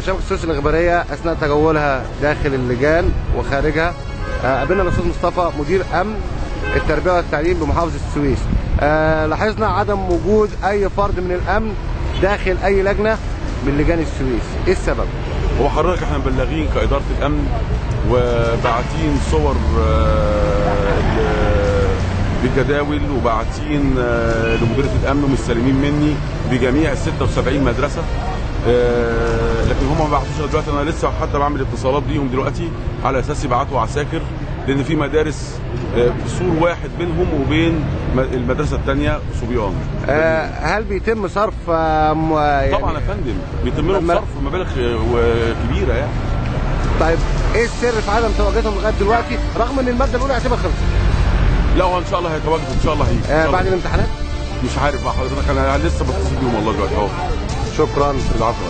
شبكة السويس الإخبارية أثناء تجولها داخل اللجان وخارجها قابلنا الأستاذ مصطفى مدير أمن التربية والتعليم بمحافظة السويس. لاحظنا عدم وجود أي فرد من الأمن داخل أي لجنة من لجان السويس، إيه السبب؟ هو حضرتك احنا مبلغين كإدارة الأمن وبعتين صور بالجداول وبعتين لمديرية الأمن ومستلمين مني بجميع 76 مدرسة، لكن هم ما بعتوش دلوقتي. انا لسه حتى بعمل اتصالات بيهم دلوقتي على اساس يبعتوا عساكر، لان في مدارس سور واحد بينهم وبين المدرسة الثانية صبيان. هل بيتم صرف يعني؟ طبعا يا فندم بيتم لهم صرف مبالغ كبيرة يعني. طيب ايه السر في عدم تواجدهم لغاية دلوقتي رغم ان المادة الاولى اعتبر خلصت؟ لا هو ان شاء الله هيتواجدوا ان شاء الله هيجي بعد الامتحانات؟ مش عارف بقى حضرتك، انا لسه بتصل بيهم والله دلوقتي اهو. شكرا. العفو.